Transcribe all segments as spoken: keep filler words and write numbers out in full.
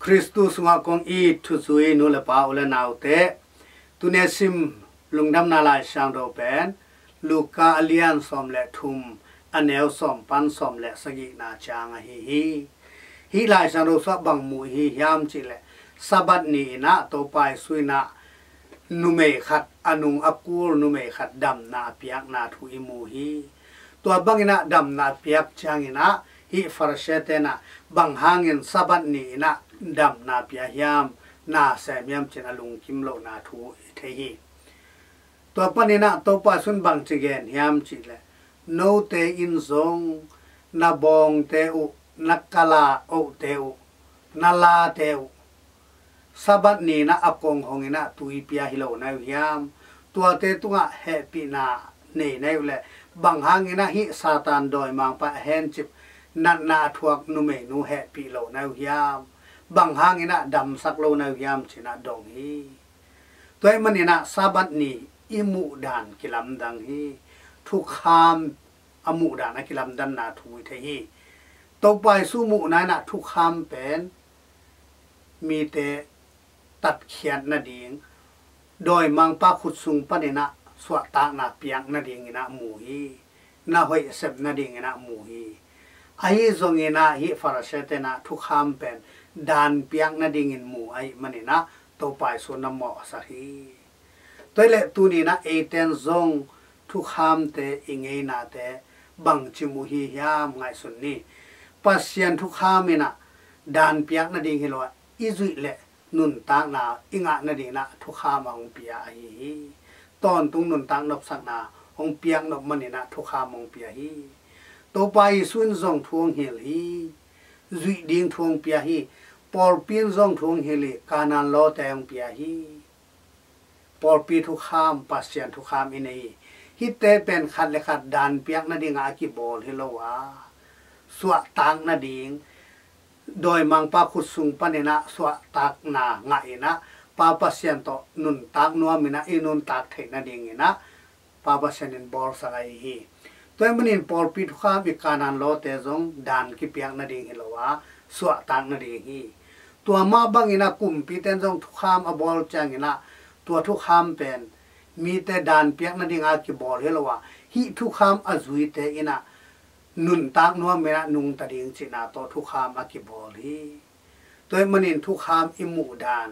Khristu sungah kong it thuzui nu le pa u le naute, tuni a sim lungdamna Laisiangtho pen Luka a lian sawm le thum, a neu sawm pan sawm le sagihna ciang ahi hi. Hih Laisiangtho sungah bang mu i hi hiam cihleh, Sabbath ni-in ah Topa Jesu in ah numei khat, a nung a kul numei khat damna a piakna thu i mu hi. Tua bangin ah damna a piak ciangin ah hih Pharisee-te in ah bang hangin Sabbath ni-in ah damna a pia hiam, na sem hiam ci-in a lungkim lohna thu i thei hi. Tua panin ah Topa Jesu in bang ci gen hiam cihleh, note in zong na bawngte uh, na kala ohte uh, na late uh Sabbath ni-in ah a kong hongin ah tui pia hi lo na uh hiam? Tuate tungah hehpihna nei na uh leh, bang hangin ah hih Satan dawimangpa a hencip natna a thuak numeinu hehpih lo na uh hiam? Bang hangin ah damsak lo na uh hiam ci-in ah dong hi. Tua ahih manin ah Sabbath ni i muhdan kilamdang hi. Thukham a muhdan a kilamdanna thu i thei hi. Topa Jesu muhna in ah thukham pen mite tatkhiat nading, dawimangpa khut sung panin ah suahtakna piak nadingin ah mu hi. Na hoih sep nadingin ah mu hi. Ahi zongin ah hih Pharisee-te in ah thukham pen daan piak nadingin mu ahih manin ah Topa Jesu na mawhsak hi. Tua ahih leh tuni-in ah eite in zong thukhamte, i ngeinate bangci mu hi hiam ngaihsun ni. Pasian thukham in ah daan piak nading hi lo ah, i zuih leh nuntakna i ngah nadingin ah thukham a hong pia ahi hi. Tawntung nuntak nopsakna hong piak nop manin ah thukham hong pia hi. Topa Jesu in zong thu hong hilh hi. Zuih ding thu hong pia hi. Pawlpi in zong thu hong hilh hi. Kanaan lawte hong pia hi. Pawlpi thukham, Pasian thukham i nei hi. Hihte pen khat le khat daan piak nadingah a kibawl hi lo a, suahtak nading, dawimangpa khut sung panin ah suahtakna ngah in ah Pa Pasian tawh nuntak nuamin ah i nuntak theih nadingin ah Pa Pasian in bawlsak ahi hi. Tua ahih manin pawlpi thukham, i Kanaan lawte zong daan kipiak nading hi lo a, suahtak nading hi. Tua mah bangin ah kumpite in zong thukham a bawl ciangin ah tua thukham pen mite daan piak nadingah kibawl hi lo a, hih thukham a zuite in ah nuntak nuamin ah nungta ding cihna tawh thukham a kibawl hi. Tua ahih manin thukham i muhdan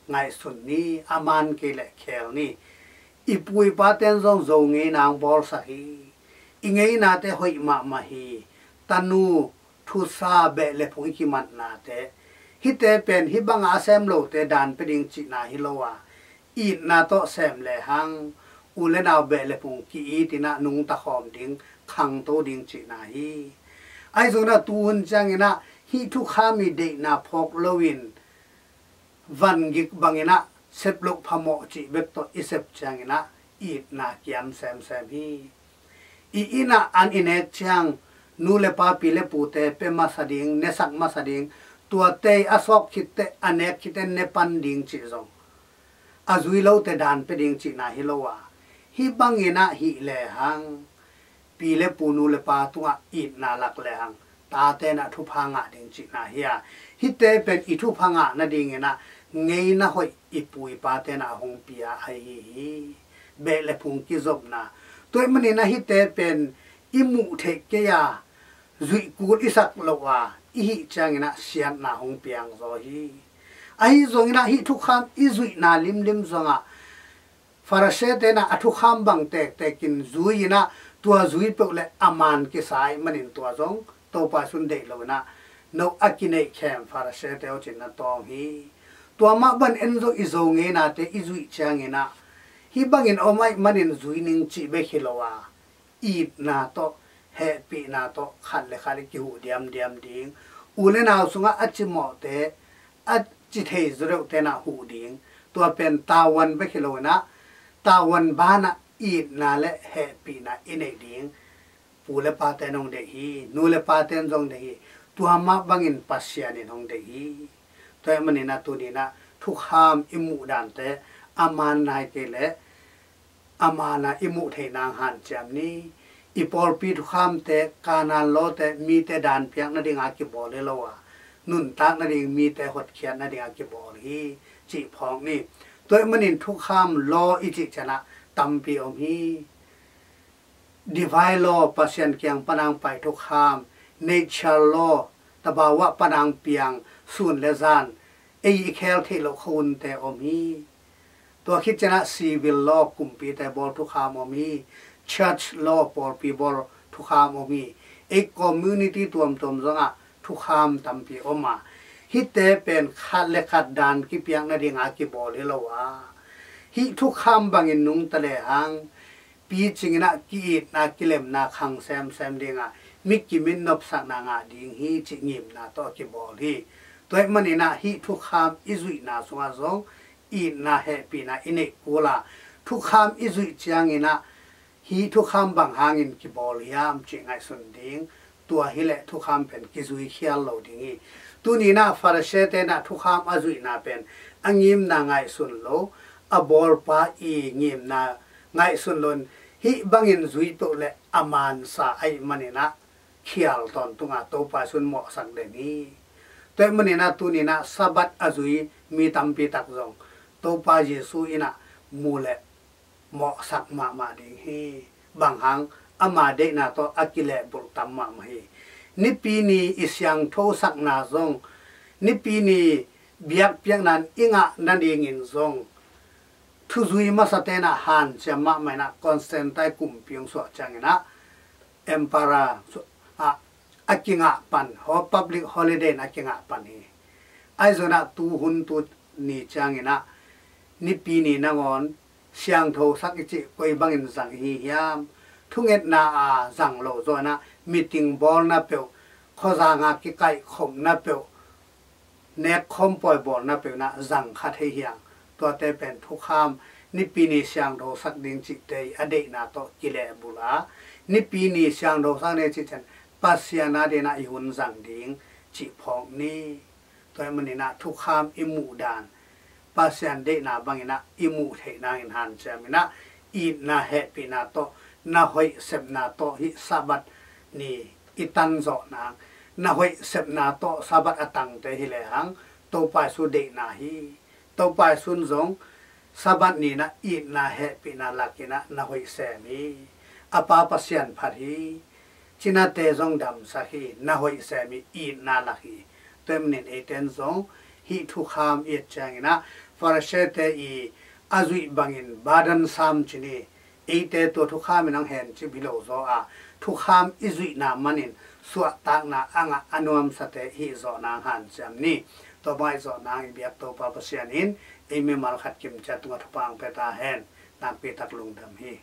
ngaihsun ni, a man kei leh khel ni. I pu i pate in zong Zo ngeina hong bawlsak hi. I ngeinate hoih mahmah hi. Tanu, thusa, beh le phung i kimatnate, hihte pen hih bangah a sem lote daan pia ding cihna hi lo a, itna tawh sem lehang u le nau, beh le phung ki-itin ah nungta khawm ding, khangto ding cihna hi. Ahi zongin ah tuhun ciangin ah hih thukham i deihna phawk loin vangik bangin ah sep loh phamawh cih bek tawh i sep ciangin ah itna kiam semsem hi. I inn ah an i nek ciang nu le pa, pi le pute pia masa ding, nesak masa ding, tuate a sawp khit teh, a nek khit teh ne pan ding cih zong, a zui lote daan pia ding cihna hi lo a, hih bangin ah hih lehang pi le pu, nu le pa tungah itna lak lehang tate in ah thupha ngah ding cihna hi a, hihte pen i thupha ngah nadingin ah ngeina hoih i pu i pate in ah hong pia ahi hi. Beh le phung kizopna. Tua ahih manin ah hihte pen i muh theih kei a, zuih kul i sak loh a, i hih ciangin ah siatna hong piang zaw hi. Ahi zongin ah hih thukham i zuihna limlim zongah Pharisee-te in ah a thukham bang tektek in zui in ah, tua zui peuh leh a man kisa ahih manin tua zong Topa Jesu in deih loin ah, no a kineihkhem Pharisee-te aw ci-in na tawng hi. Tua mah bangin en zong i Zo ngeinate i zuih ciangin ah, hih bangin om ahih manin zui ning cih bek hi lo a, itna tawh, hehpihna tawh khat le khat i kihuh diamdiam ding. U le nau sungah a cimawhte, a ci thei zaw deuhte in ah huh ding. Tua pen tavuan bek hi loin ah, tavuan banah itna le hehpihna i neih ding pu le pate in hong deih hi. Nu le pate in zong deih hi. Tua mah bangin Pasian in hong deih hi. Tua ahih manin ah tuni in ah thukham i muhdante a man nai kei leh a man ah i muh theih nang hanciam ni. I pawlpi thukhamte, Kanaan lawte, mite daan piak nadingah kibawl hi lo a, nuntak nading mite hotkhiat nading a kibawl hi cih phawk ni. Tua ahih manin thukham law i cih ciangin ah tampi om hi. Divine law, Pasian kiang pan a pai thukham, nature law, tabawa pan a piang sun le zan, ei i khel theih loh khuahunte om hi. Tua khit ciangin ah civil law, kumpite bawl thukham om hi. Church law, pawlpi bawl thukham om hi. Ei community tuamtuam zongah thukham tampi om a, hihte pen khat le khat dan kipiak nading a kibawl hi lo a, hih thukham bangin nungta lehang picing in ah ki-itna kilemna khang semsem ding a, mi kimin nopsakna ngah ding hi cih ngimna tawh a kibawl hi. Tua ahih manin ah hih thukham i zuihna sungah zong itna hehpihna i neih kul a, thukham i zuih ciangin ah hih thukham bang hangin kibawl hiam cih ngaihsun ding. Tua hileh thukham pen kizui khial lo ding hi. Tuni in ah Pharisee-te in ah thukham a zuihna pen a ngimna ngaihsun lo, a bawlpa i ngimna ngaihsun lo in, hih bangin zui peuh leh a mansa ahih manin ah khial tawntung a, Topa Jesu in mawhsak den hi. Tua ahih manin ah tuni in ah Sabbath a zui mi tampi tak zong Topa Jesu in ah mu leh mawhsak mahmah ding hi. Bang hang, ama deihna tawh a kilehbulh tam mahmah hi. Nipi ni i siangthosakna zong, Nipi ni biakpiakna i ngah nadingin zong thuzui masate in ah hanciam mahmah in ah, Constantine kumpi hong suah ciangin ah emperor ah a kingah pan, ho-, public holiday in a kingah pan hi. Ahi zongin ah tuhun tuni ciangin ah Nipi ni nangawn siangthosak i cih koi bangin zang i hi hiam? Thungetna a zang lo zaw in ah, meeting bawlna peuh, khuazang a kikaihkhopna peuh, nekkhawm pawi bawlna peuh in ah zang kha thei hiam? Tuate pen thukham, Nipi ni siangthosak ding cihte i a deihna tawh kilehbulh a, Nipi ni siangthosak ni cih ciang Pasian adingin ah i hun zang ding cih phawk ni. Tua ahih manin ah thukham i muh dan, Pasian deihna bangin ah i muh theih nangin hanciam in ah, itna hehpihna tawh, na hoih sepna tawh hih Sabbath ni i tan zawh nang, na hoih sepna tawh Sabbath a tangte hi lehang Topa Jesu deihna hi. Topa Jesu in zong Sabbath ni in ah itna hehpihna lak in ah na hoih sem hi. A pa Pasian phat hi. Cinate zong damsak hi, na hoih sem hi, itna lak hi. Tua ahih manin eite in zong hih thukham i et ciangin ah Pharisee-te i a zuih bangin burdensome ci ni, eite tua thukham in hong hencip hi lo zaw a, thukham i zuihna manin suahtakna a ngah a nuamsate hih zawh nang hanciam ni. Tua bang i zawh nang i biak Topa Pasian in ei mimal khat kim ciat tungah thupha hong pia ta hen. Nakpi tak lungdam hi.